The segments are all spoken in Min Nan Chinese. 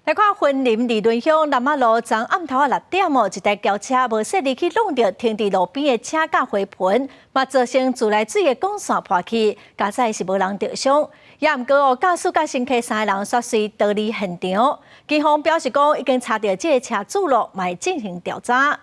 來看雲林二崙鄉南仔路，昨暗頭仔6點哦，一台轎車無細膩去挵著停佇路邊的車佮花盆，嘛造成自來水的管線破去，佳哉是無人著傷。也毋過哦，駕駛佮乘客三个人煞隨逃離現場。警方表示講，已經查著這个車主囉，嘛會進行調查。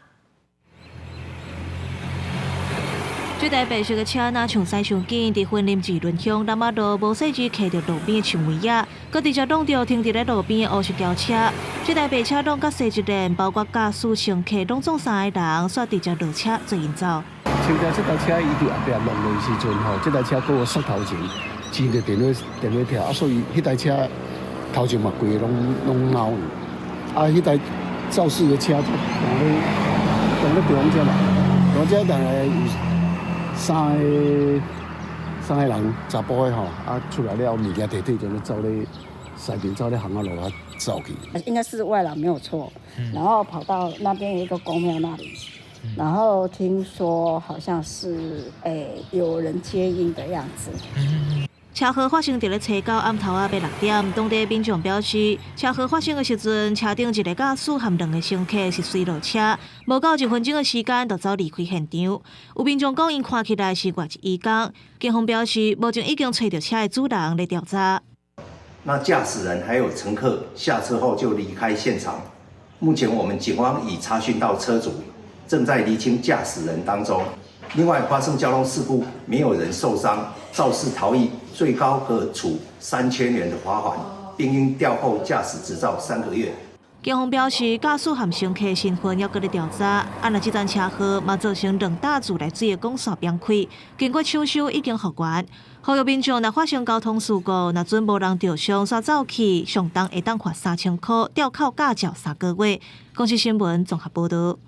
這台白色的車若像駛傷緊，佇雲林二崙鄉南仔路無細膩騎著路邊的樹圍仔，閣直接挵著停佇咧路邊的烏色轎車。這台白車挵甲踅一輪，包括駕駛、乘客，攏總三个人，煞直接落車做𪜶走。像這台車伊佇後壁挵落時陣吼，這台車閣有煞頭前，前著電火電火跳，啊，所以彼台車頭前嘛規个攏攏貓去，啊，彼台肇事的車就當咧當咧中這嘛，中這但係有三个三个人查埔的吼，啊出來了物件提提就咧走咧西邊走咧巷仔路啊走去。應該是外勞沒有錯，然後跑到那邊一個宮廟那裡，然後聽說好像是有人接應的樣子。車禍發生佇咧初九暗頭仔欲6點，當地民眾表示，車禍發生的時陣，車頂一個駕駛和兩個乘客是隨落車，無夠一分鐘的時間就走離開現場。有民眾講，𪜶看起來是外籍移工。警方表示，目前已經揣著車的主人咧調查。那駕駛人還有乘客下車後就離開現場。目前我們警方已查詢到車主，正在釐清駕駛人當中。另外，發生交通事故沒有人受傷，肇事逃逸，最高可處3000元的罰款，並應吊扣駕駛執照3個月。警方表示，駕駛和乘客身份猶閣咧調查。啊，若這樁車禍嘛造成兩搭自來水的管線崩開，經過搶修已經復原。呼籲民眾若發生交通事故，若準無人著傷，煞走去，上重會當罰3000箍，吊扣駕照3個月。公視新聞綜合報導。